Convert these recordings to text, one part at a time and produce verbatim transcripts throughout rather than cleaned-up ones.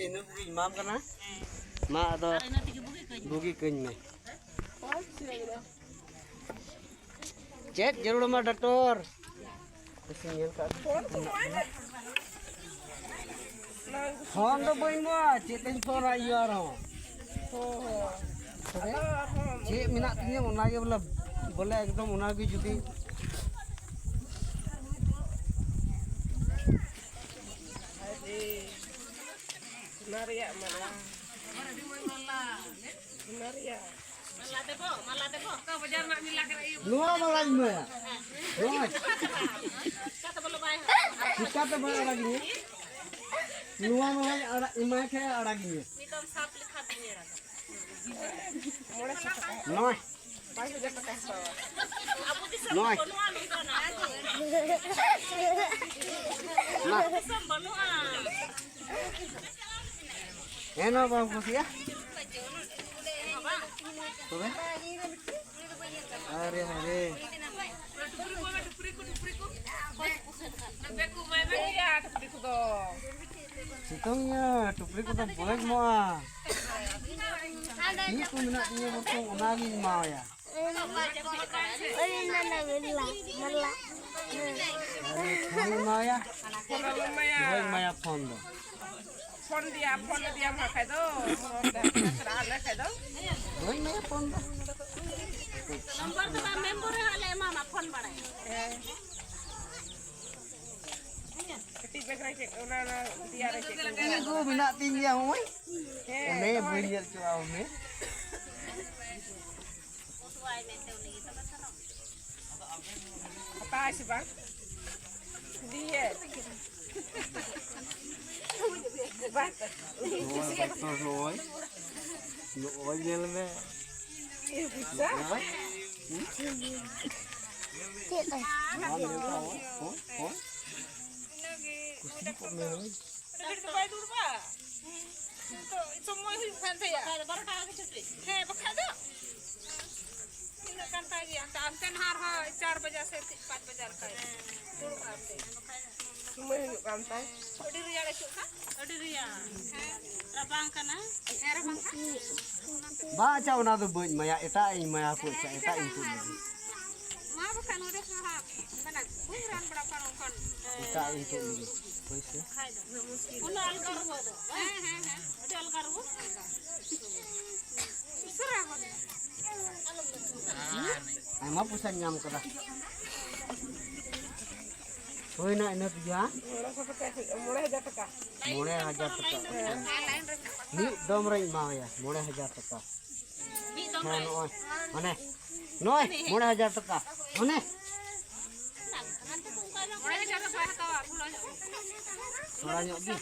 ᱤᱱᱟᱹ ᱠᱚᱜᱮᱧ ᱮᱢᱟᱢ ᱠᱟᱱᱟ᱾ ᱢᱟ ᱟᱫᱚ ᱟᱨ ᱤᱱᱟᱹ ᱛᱮᱜᱮ ᱵᱩᱜᱤ ᱠᱟᱹᱧ ᱢᱮ᱾ ᱵᱩᱜᱤ ᱠᱟᱹᱧ ᱢᱮ᱾ ᱪᱮᱫ ᱡᱟᱹᱨᱩᱲ ᱟᱢᱟ ᱰᱟᱠᱛᱚᱨ? ᱵᱮᱥᱤᱧ ᱧᱮᱞ ᱠᱟᱜ ᱯᱷᱳᱱ ᱫᱚ ᱵᱟᱹᱧ ᱮᱢᱚᱜᱼᱟ, ᱪᱮᱫ ᱛᱮᱧ ᱯᱷᱳᱱᱟ ᱤᱭᱟᱹ ᱟᱨᱦᱚᱸ᱾ ᱦᱚᱸ, ᱦᱚᱸ᱾ ᱛᱚᱵᱮ ᱟᱫᱚ ᱟᱨᱦᱚᱸ ᱪᱮᱫ ᱢᱮᱱᱟᱜ ᱛᱤᱧᱟᱹ ᱚᱱᱟᱜᱮ ᱵᱚᱞᱮ, ᱵᱚᱞᱮ ᱮᱠᱫᱚᱢ ᱚᱱᱟᱜᱮ ᱡᱩᱫᱤ ᱟᱹᱰᱤ ᱚᱱᱟ ᱨᱮᱭᱟᱜ ᱢᱟᱞᱟ᱾ ᱚᱱᱟ ᱨᱮᱭᱟᱜ᱾ ᱱᱚᱣᱟ ᱢᱟᱞᱟᱧ ᱮᱢᱟᱭᱟ᱾ ᱱᱚᱣᱟ᱾ ᱪᱤᱠᱟᱛᱮ ᱵᱟᱭ ᱟᱲᱟᱜᱤᱧᱟ? ᱱᱚᱣᱟ ᱢᱟᱞᱟᱧ ᱟᱲᱟᱜ, ᱮᱢᱟᱭ ᱠᱷᱟᱡ ᱟᱲᱟᱜᱤᱧᱟ᱾ ᱢᱚᱬᱮ ᱥᱚ ᱴᱟᱠᱟ᱾ ᱱᱚᱣᱟ᱾ ᱯᱟᱸᱪ ᱦᱟᱡᱟᱨ ᱴᱟᱠᱟᱭ ᱦᱟᱛᱟᱣᱟ᱾ ᱱᱚᱜᱼᱚᱭ᱾ ᱢᱟ᱾ ᱦᱮᱸ, ᱱᱚᱣᱟ ᱵᱟᱢ ᱠᱩᱥᱤᱭᱟᱜᱼᱟ? ᱛᱚᱵᱮ? ᱟᱨᱮ ᱦᱟᱨᱮ᱾ ᱥᱤᱛᱩᱝ ᱤᱭᱟᱹ ᱴᱩᱯᱨᱤ ᱠᱚᱫᱚ ᱵᱟᱹᱧ ᱮᱢᱚᱜᱼᱟ᱾ ᱪᱮᱫ ᱠᱚ ᱢᱮᱱᱟᱜ ᱛᱤᱧᱟᱹ ᱵᱚᱨᱪᱚᱝ ᱚᱱᱟᱜᱤᱧ ᱮᱢᱟᱣᱟᱭᱟ᱾ ᱟᱨᱮ ᱯᱷᱳᱱ ᱮᱢᱟᱣᱟᱭᱟ᱾ ᱯᱷᱳᱱ ᱮᱢᱟᱭᱟ᱾ ᱯᱷᱳᱱ ᱫᱚ᱾ ᱯᱷᱳᱱ ᱫᱤᱭᱟ, ᱯᱷᱳᱱ ᱫᱤᱭᱟ ᱢᱟ ᱠᱷᱟᱡ ᱫᱚ, ᱨᱚᱲ ᱫᱟ, ᱪᱟᱞᱟᱜ ᱟᱞᱮ ᱠᱷᱟᱡ ᱫᱚ᱾ ᱵᱟᱹᱧ ᱮᱢᱟᱭᱟ ᱯᱷᱳᱱ ᱫᱚ᱾ ᱱᱚᱢᱵᱚᱨ ᱫᱚ ᱵᱟᱝ, ᱢᱮᱢᱵᱚᱨ ᱨᱮ ᱦᱟᱸᱜ ᱞᱮ ᱮᱢᱟᱢᱟ, ᱯᱷᱳᱱ ᱵᱟᱲᱟᱭ᱾ ᱦᱮᱸ᱾ ᱠᱟᱹᱴᱤᱡ ᱵᱮᱜᱽ ᱨᱮ ᱪᱮᱫ, ᱚᱱᱟ, ᱚᱱᱟ ᱫᱤᱭᱟ ᱨᱮ ᱪᱮᱫ ᱠᱚ ᱛᱤ ᱠᱚ ᱢᱮᱱᱟᱜ ᱛᱤᱧ ᱜᱮᱭᱟ, ᱦᱚᱸᱜᱼᱚᱭ᱾ ᱦᱮᱸ, ᱚᱱᱮ ᱫᱚᱦᱚᱭ᱾ ᱵᱟᱹᱧ ᱧᱮᱞ ᱦᱚᱪᱚᱣᱟᱜᱼᱟ, ᱚᱱᱮ᱾ ᱦᱟᱛᱟᱣᱟᱭ ᱥᱮ ᱵᱟᱝ? ᱫᱤᱭᱮ᱾ ᱵᱟᱝ᱾ ᱱᱚᱜᱼᱚᱭ ᱰᱟᱠᱛᱚᱨ, ᱱᱚᱜᱼᱚᱭ᱾ ᱱᱚᱜᱼᱚᱭ ᱧᱮᱞ ᱢᱮ᱾ ᱪᱮᱫ ᱛᱟᱭ? ᱱᱚᱣᱟ ᱧᱮᱞ ᱢᱮ, ᱦᱳᱭ, ᱦᱳᱭ᱾ ᱠᱩᱥᱤ ᱠᱚᱜ ᱢᱮ, ᱦᱳᱭ᱾ ᱱᱤᱛᱚᱜ ᱥᱚᱢᱚᱭ ᱦᱩᱭᱩᱜ ᱠᱟᱱ ᱛᱟᱭᱟ᱾ ᱵᱟᱠᱷᱟᱡ ᱫᱚ ᱵᱟᱨᱚ ᱴᱟᱠᱟ ᱜᱮ ᱪᱷᱩᱴᱤ᱾ ᱦᱮᱸ, ᱵᱟᱠᱷᱟᱡ ᱫᱚ ᱛᱤᱱᱟᱹᱜ ᱠᱟᱱ ᱛᱟᱭ ᱜᱮᱭᱟ? ᱦᱟᱱᱛᱮ ᱱᱟᱦᱟᱜ ᱟᱨᱦᱚᱸ ᱪᱟᱨ ᱵᱟᱡᱟ ᱥᱮᱫ ᱯᱟᱸᱪ ᱵᱟᱡᱟ ᱞᱮᱠᱟ ᱫᱩᱲᱩᱵ ᱟᱨ ᱛᱮ᱾ ᱥᱚᱢᱚᱭ ᱦᱩᱭᱩᱜ ᱠᱟᱱ ᱛᱟᱭ᱾ ᱟᱹᱰᱤ ᱨᱮᱭᱟᱲ ᱟᱹᱭᱠᱟᱹᱜ ᱠᱟᱱ᱾ ᱟᱹᱰᱤ ᱨᱮᱭᱟᱲ᱾ ᱦᱮᱸ, ᱨᱟᱵᱟᱝ ᱠᱟᱱᱟ᱾ ᱦᱮᱸ, ᱨᱟᱵᱟᱝ ᱠᱟᱱᱟ᱾ ᱵᱟ, ᱟᱪᱪᱷᱟ, ᱚᱱᱟ ᱫᱚ ᱵᱟᱹᱧ ᱮᱢᱟᱭᱟ, ᱮᱴᱟᱜ ᱤᱧ ᱮᱢᱟᱭᱟ, ᱦᱟᱯᱳᱭ, ᱟᱪᱪᱷᱟ, ᱮᱴᱟᱜ ᱤᱧ ᱛᱩᱫ ᱞᱮᱜᱮ᱾ ᱢᱟ ᱵᱟᱠᱷᱟᱱ ᱱᱚᱰᱮ ᱠᱷᱚᱱ ᱦᱟᱸᱜ, ᱢᱟᱱᱮ, ᱵᱟᱹᱧ ᱨᱟᱱ ᱵᱟᱲᱟ ᱠᱚᱣᱟ ᱱᱚᱝᱠᱟᱱ, ᱮ, ᱮᱴᱟᱜ ᱤᱧ ᱛᱩᱫ ᱞᱮᱜᱮ, ᱦᱳᱭ ᱥᱮ᱾ ᱠᱷᱟᱡ ᱫᱚ᱾ ᱩᱱᱟᱹᱜ ᱟᱞᱜᱟ ᱨᱩᱣᱟᱹ ᱫᱚ᱾ ᱦᱮᱸ, ᱦᱮᱸ, ᱦᱮᱸ, ᱟᱹᱰᱤ ᱟᱞᱜᱟ ᱨᱩᱣᱟᱹ᱾ ᱩᱥᱟᱹᱨᱟ ᱜᱚᱫ᱾ ᱟᱭᱢᱟ ᱯᱚᱭᱥᱟᱧ ᱧᱟᱢ ᱠᱟᱫᱟ᱾ ᱦᱩᱭᱱᱟ ᱤᱱᱟᱹ ᱛᱮᱜᱮ, ᱦᱟᱸ? ᱢᱚᱬᱮ ᱦᱟᱡᱟᱨ ᱴᱟᱠᱟ᱾ ᱢᱤᱫ ᱫᱚᱢ ᱨᱮᱧ ᱮᱢᱟᱣᱟᱭᱟ ᱢᱚᱬᱮ ᱦᱟᱡᱟᱨ ᱴᱟᱠᱟ᱾ ᱦᱮᱸ, ᱱᱚᱜᱼᱚᱭ, ᱢᱟᱱᱮ, ᱱᱚᱜᱼᱚᱭ, ᱢᱚᱬᱮ ᱦᱟᱡᱟᱨ ᱴᱟᱠᱟ, ᱢᱟᱱᱮ᱾ ᱛᱷᱚᱲᱟ ᱧᱚᱜ ᱜᱮ᱾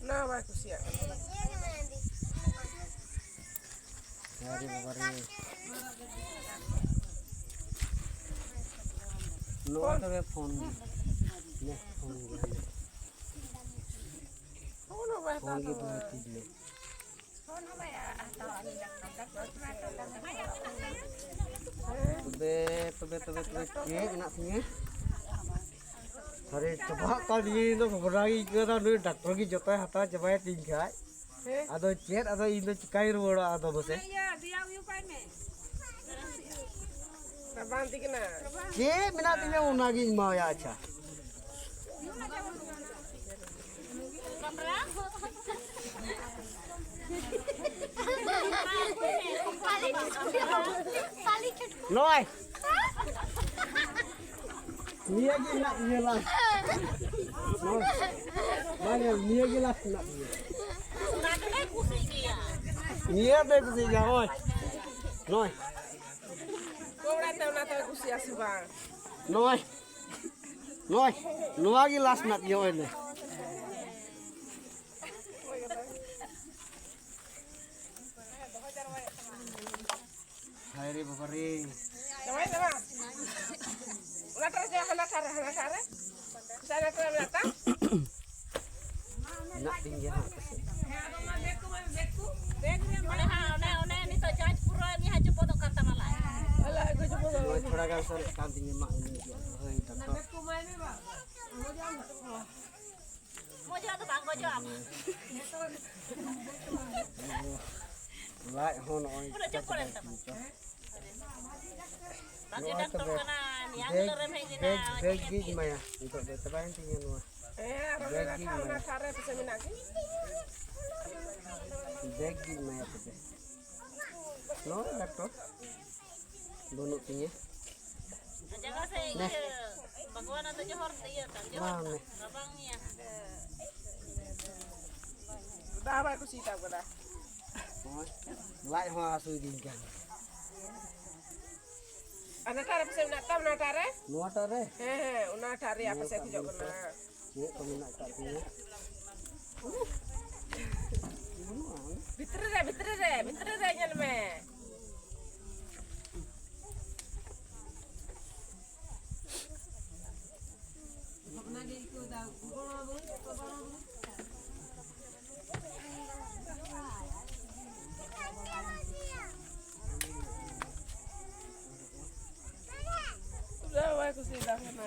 ᱚᱱᱟ ᱵᱟᱭ ᱠᱩᱥᱤᱭᱟᱜ ᱠᱟᱱᱟ᱾ ᱟᱨᱮ ᱵᱟᱵᱟ ᱨᱮ᱾ ᱱᱚᱣᱟ ᱛᱚᱵᱮ ᱯᱷᱳᱱ ᱜᱮ᱾ ᱱᱮ ᱯᱷᱳᱱ ᱜᱮ᱾ ᱯᱷᱳᱱ ᱦᱚᱸ ᱵᱟᱭ ᱯᱷᱳᱱ ᱜᱮ ᱦᱟᱛᱟᱣᱟ᱾ ᱫᱩ ᱛᱤᱱ ᱜᱮ᱾ ᱛᱚᱵᱮ, ᱛᱚᱵᱮ, ᱛᱚᱵᱮ, ᱛᱚᱵᱮ ᱪᱮᱫ ᱢᱮᱱᱟᱜ ᱛᱤᱧᱟᱹ? ᱟᱨᱮ ᱪᱟᱵᱟᱜ ᱠᱟᱱ ᱜᱮ, ᱤᱧ ᱫᱚ ᱵᱷᱚᱜᱽᱱᱟ ᱜᱤᱧ ᱟᱹᱭᱠᱟᱹᱣ ᱮᱫᱟ, ᱱᱩᱭ ᱰᱟᱠᱛᱚᱨ ᱜᱮ ᱡᱚᱛᱚᱭ ᱦᱟᱛᱟᱣ ᱪᱟᱵᱟᱭᱟ ᱛᱤᱧ ᱠᱷᱟᱡ᱾ ᱦᱮᱸ? ᱟᱫᱚ ᱪᱮᱫ, ᱟᱫᱚ ᱤᱧ ᱫᱚ ᱪᱤᱠᱟᱹᱧ ᱨᱩᱣᱟᱹᱲᱟ ᱟᱫᱚ ᱵᱚᱥᱮ? ᱤᱭᱟᱹ, ᱫᱮᱭᱟ ᱩᱭᱩ ᱠᱟᱭ ᱢᱮ᱾ ᱨᱟᱵᱟᱝ ᱛᱤᱠᱤᱱᱟ᱾ ᱪᱮᱫ ᱢᱮᱱᱟᱜ ᱛᱤᱧᱟ ᱚᱱᱟᱜᱤᱧ ᱮᱢᱟᱣᱟᱭᱟ, ᱟᱪᱪᱷᱟ᱾ ᱱᱚᱜᱼᱚᱭ᱾ ᱱᱤᱭᱟᱹ ᱜᱮ ᱢᱮᱱᱟᱜ ᱛᱤᱧᱟ ᱞᱟᱥ᱾ ᱱᱚᱜᱼᱚᱭ᱾ ᱵᱟᱝ, ᱱᱤᱭᱟᱹ ᱜᱮ ᱞᱟᱥ ᱢᱮᱱᱟᱜ ᱛᱤᱧᱟ᱾ ᱱᱤᱭᱟᱹ ᱫᱚᱭ ᱠᱩᱥᱤᱭᱟᱜ ᱜᱮᱭᱟ, ᱱᱚᱜᱼᱚᱭ᱾ ᱱᱚᱜᱼᱚᱭ᱾ ᱠᱚᱲᱟ ᱛᱮ ᱚᱱᱟ ᱛᱮ ᱠᱩᱥᱤᱭᱟᱜᱼᱟ ᱥᱮ ᱵᱟᱝ? ᱱᱚᱜᱼᱚᱭ᱾ ᱱᱚᱜᱼᱚᱭ᱾ ᱱᱚᱣᱟ ᱜᱮ ᱞᱟᱥ ᱢᱮᱱᱟᱜ ᱛᱤᱧᱟ, ᱱᱚᱜᱼᱚᱭ ᱞᱮ᱾ ᱦᱟᱭ ᱨᱮ ᱵᱟᱵᱟ ᱨᱮ᱾ ᱪᱟᱵᱟᱭᱮᱱ ᱛᱟᱢᱟ? ᱚᱱᱟᱴᱟᱜ ᱨᱮ, ᱦᱟᱱᱟᱴᱟᱜ ᱨᱮ, ᱦᱟᱱᱟᱴᱟᱜ ᱨᱮ᱾ ᱦᱟᱱᱟᱴᱟᱜ ᱨᱮ ᱢᱮᱱᱟᱜ ᱛᱟᱢ? ᱢᱮᱱᱟᱜ ᱛᱤᱧ ᱜᱮᱭᱟ ᱦᱟᱸᱜ ᱯᱟᱥᱮᱡ᱾ ᱦᱮᱸ, ᱟᱫᱚ ᱚᱱᱟ ᱵᱮᱜᱽ ᱠᱚ, ᱵᱮᱜᱽ ᱠᱚ᱾ ᱵᱮᱜᱽ ᱨᱮ ᱚᱸᱰᱮ ᱦᱟᱸᱜ, ᱚᱱᱮ, ᱚᱱᱮ ᱱᱤᱛᱚᱜ ᱛᱷᱚᱲᱟ ᱜᱟᱱ ᱥᱟᱨᱮᱡ ᱠᱟᱱ ᱛᱤᱧᱟᱹ, ᱢᱟᱜ ᱤᱧ ᱤᱫᱤᱭᱟ᱾ ᱦᱳᱭ, ᱰᱟᱠᱛᱚᱨ᱾ ᱜᱚᱡᱚᱜ ᱫᱚ ᱵᱟᱝ ᱜᱚᱡᱚᱜ ᱟᱢ᱾ ᱞᱟᱡ ᱦᱚᱸ ᱱᱚᱜᱼᱚᱭ ᱯᱩᱨᱟᱹ ᱪᱚᱯᱚᱞ ᱮᱱ ᱛᱟᱢᱟ᱾ ᱵᱟᱝ ᱱᱚᱜᱼᱚᱭ ᱰᱟᱠᱛᱚᱨ ᱛᱚᱵᱮ ᱠᱟᱱᱟ, ᱱᱤᱭᱟᱹ ᱵᱮᱜᱽ, ᱦᱤᱞᱳᱜ ᱨᱮᱢ ᱦᱮᱡ ᱞᱮᱱᱟ, ᱵᱮᱜᱽ, ᱵᱮᱜᱽ ᱜᱤᱧ ᱮᱢᱟᱭᱟ᱾ ᱱᱤᱛᱚᱜ ᱫᱚ ᱪᱟᱵᱟᱭᱮᱱ ᱛᱤᱧᱟᱹ ᱱᱚᱣᱟ᱾ ᱦᱮᱸ, ᱟᱨ ᱵᱮᱜᱽ ᱜᱤᱧ ᱮᱢᱟᱭᱟ᱾ ᱚᱱᱟ ᱛᱷᱟᱨ ᱨᱮ ᱯᱚᱭᱥᱟ ᱢᱮᱱᱟᱜ ᱜᱮ᱾ ᱵᱮᱜᱽ ᱜᱤᱧ ᱮᱢᱟᱭᱟ ᱛᱚᱵᱮ᱾ ᱱᱚᱜᱼᱚᱭ ᱰᱟᱠᱛᱚᱨ᱾ ᱵᱟᱹᱱᱩᱜ ᱛᱤᱧᱟᱹ᱾ ᱡᱟᱸᱜᱟ ᱥᱮ ᱱᱮ᱾ ᱤᱭᱟᱹ, ᱵᱷᱟᱜᱽᱣᱟᱱ ᱟᱫᱚ ᱡᱚᱦᱚᱨ ᱤᱭᱟᱹ ᱛᱟᱢ, ᱡᱚᱦᱚᱨ ᱢᱟ, ᱛᱟᱢ, ᱱᱮ᱾ ᱨᱟᱵᱟᱝ ᱢᱮᱭᱟ᱾ ᱫᱟᱜ ᱵᱟᱭ ᱠᱩᱥᱤᱭᱟᱛᱟᱢ ᱠᱟᱱᱟ᱾ ᱦᱳᱭ, ᱞᱟᱡ ᱦᱚᱸ ᱦᱟᱹᱥᱩᱭᱤᱫᱤᱧ ᱠᱟᱱ᱾ ᱟᱨ ᱱᱚᱣᱟᱴᱟᱜ ᱨᱮ ᱯᱟᱥᱮᱡ ᱢᱮᱱᱟᱜ ᱛᱟᱢ, ᱱᱚᱣᱟᱴᱟᱜ ᱨᱮ? ᱱᱚᱣᱟᱴᱟᱜ ᱨᱮ? ᱦᱮᱸ, ᱦᱮᱸ, ᱚᱱᱟᱴᱟᱜ ᱨᱮᱭᱟᱜ ᱱᱚᱣᱟ ᱯᱟᱥᱮᱡ ᱠᱟᱱ ᱠᱷᱚᱡᱚᱜ ᱜᱮᱭᱟ᱾ ᱠᱟᱱᱟ᱾ ᱪᱮᱫ ᱠᱚ ᱢᱮᱱᱟᱜ ᱟᱠᱟᱫ ᱛᱤᱧᱟᱹ? ᱵᱟᱹᱱᱩᱜᱼᱟ᱾ ᱵᱷᱤᱛᱨᱤ ᱨᱮ, ᱵᱷᱤᱛᱨᱤ ᱨᱮ, ᱵᱷᱤᱛᱨᱤ ᱨᱮ ᱧᱮᱞ ᱢᱮ᱾ ᱵᱟᱭ ᱠᱩᱥᱤᱭᱟᱫᱟ ᱠᱟᱱᱟ᱾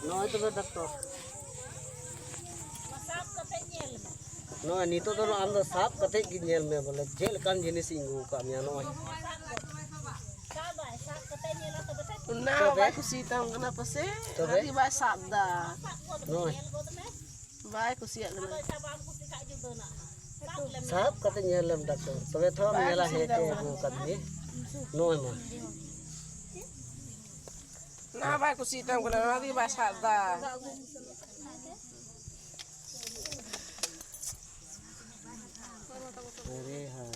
ᱱᱚᱜᱼᱚᱭ ᱛᱚᱵᱮ ᱰᱟᱠᱛᱚᱨ᱾ ᱱᱚᱜᱼᱚᱭ ᱱᱤᱛᱚᱜ ᱫᱚ ᱟᱢ ᱫᱚ ᱥᱟᱵ ᱠᱟᱛᱮᱫ ᱜᱮ ᱧᱮᱞ ᱢᱮ ᱵᱚᱞᱮ ᱪᱮᱫ ᱞᱮᱠᱟᱱ ᱡᱤᱱᱤᱥ ᱤᱧ ᱟᱹᱜᱩ ᱟᱠᱟᱫ ᱢᱮᱭᱟ᱾ ᱱᱚᱜᱼᱚᱭ᱾ ᱚᱱᱟ ᱛᱚᱵᱮ? ᱵᱟᱭ ᱠᱩᱥᱤᱭᱟᱛᱟᱢ ᱠᱟᱱᱟ ᱯᱟᱥᱮ, ᱛᱚᱵᱮ? ᱚᱱᱟᱜᱮ ᱵᱟᱭ ᱥᱟᱵ ᱫᱟ᱾ ᱱᱚᱜᱼᱚᱭ᱾ ᱵᱟᱭ ᱠᱩᱥᱤᱭᱟᱜ ᱠᱟᱱᱟ᱾ ᱥᱟᱵ ᱠᱟᱛᱮ ᱧᱮᱞ ᱞᱮᱢ ᱰᱟᱠᱛᱚᱨ, ᱛᱚᱵᱮ ᱛᱷᱚ ᱵᱟᱭ ᱧᱮᱞᱟ ᱠᱩᱥᱤᱭᱟᱜ ᱦᱮᱸ ᱪᱮᱫ ᱠᱟᱱᱟ᱾ ᱟᱹᱜᱩ ᱟᱠᱟᱫ ᱢᱮᱭᱟ᱾ ᱱᱚᱜᱼᱚᱭ ᱢᱟ᱾ ᱚᱱᱟ ᱵᱟᱭ ᱠᱩᱥᱤᱭᱟᱛᱟᱢ ᱠᱟᱱᱟ, ᱚᱱᱟ ᱛᱮᱜᱮ ᱵᱟᱭ ᱥᱟᱵ ᱫᱟ᱾ ᱟᱨᱮ ᱦᱟᱭ᱾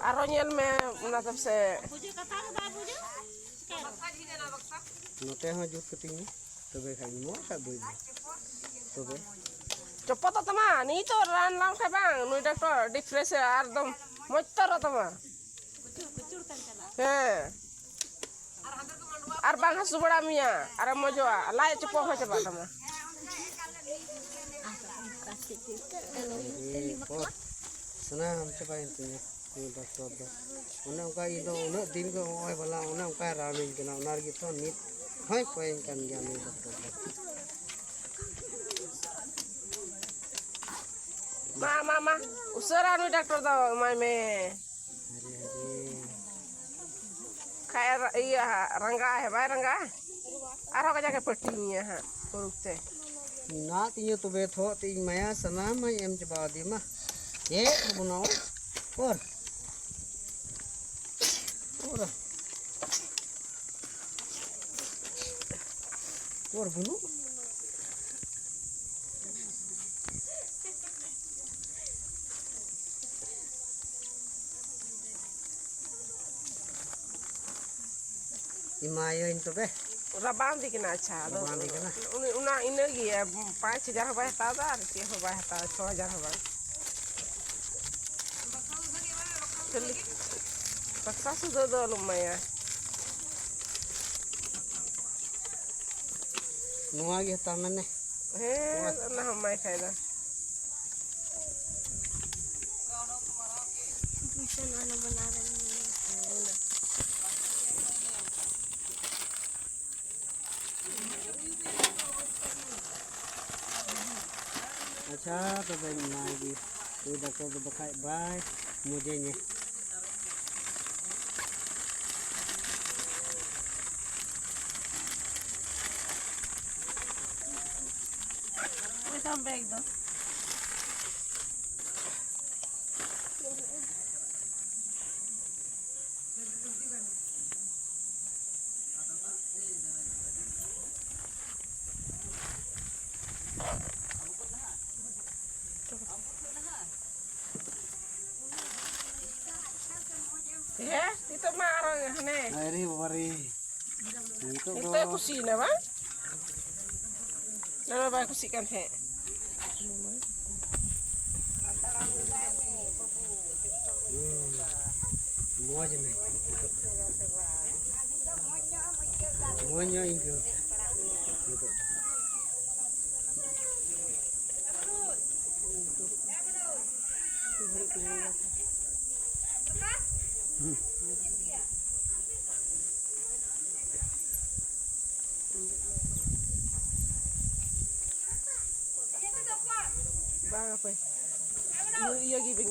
ᱟᱨᱚ ᱧᱮᱞ ᱢᱮ, ᱚᱱᱟ ᱫᱚ ᱥᱮ᱾ ᱱᱚᱛᱮ ᱦᱚᱸ ᱡᱩᱛ ᱠᱟᱹᱛᱤᱧ ᱢᱮ, ᱛᱚᱵᱮ ᱠᱷᱟᱱ ᱱᱚᱣᱟ ᱠᱷᱟᱡ ᱵᱟᱹᱧ ᱛᱚᱵᱮ᱾ ᱪᱚᱯᱚᱫᱚᱜ ᱛᱟᱢᱟ, ᱱᱤᱛᱚᱜ ᱨᱟᱱ ᱞᱟᱢ ᱠᱷᱟᱡ ᱵᱟᱝ, ᱱᱩᱭ ᱰᱟᱠᱛᱚᱨ ᱟᱹᱰᱤ fresh ᱮ ᱮᱠᱫᱚᱢ ᱢᱚᱡᱽ ᱩᱛᱟᱹᱨᱚᱜ ᱛᱟᱢᱟ᱾ ᱦᱮᱸ᱾ ᱟᱨ ᱵᱟᱝ ᱦᱟᱹᱥᱩ ᱵᱟᱲᱟ ᱢᱮᱭᱟ, ᱟᱨᱮᱢ ᱢᱚᱡᱚᱜᱼᱟ, ᱞᱟᱡ ᱪᱚᱯᱚᱫ ᱦᱚᱸ ᱪᱟᱵᱟᱜ ᱛᱟᱢᱟ᱾ ᱮ ᱯᱚᱨ ᱥᱟᱱᱟᱢ ᱪᱟᱵᱟᱭᱮᱱ ᱛᱤᱧᱟ᱾ ᱱᱩᱭ ᱰᱟᱠᱛᱚᱨ ᱫᱚ᱾ ᱚᱱᱮ ᱚᱱᱠᱟ ᱤᱧ ᱫᱚ ᱩᱱᱟᱹᱜ ᱫᱤᱱ ᱜᱮ ᱱᱚᱜᱼᱚᱭ ᱵᱟᱞᱟ ᱚᱱᱮ ᱚᱱᱠᱟᱭ ᱨᱟᱱᱤᱧ ᱠᱟᱱᱟ, ᱚᱱᱟ ᱨᱮᱜᱮ ᱛᱚ ᱱᱤᱛ ᱦᱚᱸᱭ ᱠᱚᱭᱮᱧ ᱠᱟᱱ ᱜᱮᱭᱟ ᱱᱩᱭ ᱰᱟᱠᱛᱚᱨ ᱫᱚ᱾ ᱢᱟ, ᱢᱟ, ᱢᱟ, ᱩᱥᱟᱹᱨᱟ ᱱᱩᱭ ᱰᱟᱠᱛᱚᱨ ᱫᱚ ᱮᱢᱟᱭ ᱢᱮ᱾ ᱟᱨᱮ, ᱟᱨᱮ᱾ ᱠᱷᱟᱡ ᱤᱭᱟᱹ ᱦᱟᱸᱜ, ᱨᱟᱸᱜᱟᱜ ᱟᱭ, ᱵᱟᱭ ᱨᱟᱸᱜᱟᱜᱼᱟ? ᱟᱨᱦᱚᱸ ᱠᱟᱡᱟᱠ ᱮ ᱯᱟᱹᱴᱤ ᱢᱮᱭᱟ ᱦᱟᱸᱜ, ᱯᱟᱹᱨᱩᱠ ᱛᱮ᱾ ᱢᱮᱱᱟᱜ ᱛᱤᱧᱟᱹ ᱛᱚᱵᱮ, ᱛᱷᱚᱜ ᱛᱮ ᱤᱧ ᱢᱟᱭᱟ ᱥᱟᱱᱟᱢᱟᱧ ᱮᱢ ᱪᱟᱵᱟ ᱟᱫᱮ ᱢᱟ᱾ ᱪᱮᱫ ᱵᱚᱱᱟ ᱚᱨ? ᱚᱨ᱾ ᱚᱨ ᱵᱟᱹᱱᱩᱜ᱾ ᱮᱢᱟᱭᱟᱹᱧ ᱛᱚᱵᱮ᱾ ᱨᱟᱵᱟᱝ ᱫᱤᱱ ᱠᱟᱱᱟ, ᱟᱪᱪᱷᱟ, ᱟᱫᱚ ᱨᱟᱵᱟᱝ ᱫᱤᱱ ᱠᱟᱱᱟ᱾ ᱩᱱᱤ ᱚᱱᱟ ᱤᱱᱟᱹ ᱜᱮ, ᱯᱟᱸᱪ ᱦᱟᱡᱟᱨ ᱦᱚᱸ ᱵᱟᱭ ᱦᱟᱛᱟᱣ ᱮᱫᱟ ᱟᱨ ᱪᱮᱫ ᱦᱚᱸ ᱵᱟᱭ ᱦᱟᱛᱟᱣᱟ, ᱪᱷᱚ ᱦᱟᱡᱟᱨ ᱦᱚᱸ ᱵᱟᱝ᱾ ᱠᱷᱟᱹᱞᱤ ᱯᱟᱛᱲᱟ ᱥᱩᱫᱷᱟᱹ ᱫᱚ ᱟᱞᱚᱢ ᱮᱢᱟᱭᱟ᱾ ᱱᱚᱣᱟ ᱜᱮ ᱦᱟᱛᱟᱣ ᱢᱮ ᱱᱮ᱾ ᱦᱮᱸ, ᱚᱱᱟ ᱦᱚᱸ ᱮᱢᱟᱭ ᱠᱷᱟᱡ ᱫᱚ᱾ ᱟᱪᱪᱷᱟ, ᱛᱚᱵᱮ ᱚᱱᱟᱜᱮ ᱦᱩᱭ ᱫᱟᱠᱚ ᱫᱚ ᱵᱟᱠᱷᱟᱡ ᱵᱟᱭ ᱢᱚᱡᱮᱧᱟ᱾ ᱚᱠᱚᱭ ᱛᱟᱢ ᱵᱮᱜᱽ ᱫᱚ? ᱦᱮᱸ, ᱱᱤᱛᱚᱜ ᱢᱟ ᱟᱨᱚ ᱦᱟᱱᱮ ᱟᱨᱮ ᱵᱟᱵᱟ ᱨᱮ᱾ ᱱᱤᱛᱚᱜ ᱫᱚ ᱱᱤᱛᱚᱜ ᱠᱩᱥᱤᱭᱮᱱᱟ ᱵᱟᱝ? ᱱᱚᱰᱮ ᱵᱟᱭ ᱠᱩᱥᱤᱜ ᱠᱟᱱ ᱛᱟᱦᱮᱸᱫ᱾ ᱢᱚᱡᱽ ᱮᱱᱟ᱾ ᱢᱚᱡᱽ ᱧᱚᱜ ᱤᱧ ᱟᱹᱭᱠᱟᱹᱣ᱾ ᱵᱟᱝ ᱟᱯᱮ᱾ ᱤᱭᱟᱹ ᱜᱮ ᱵᱮᱸᱜᱟᱲ᱾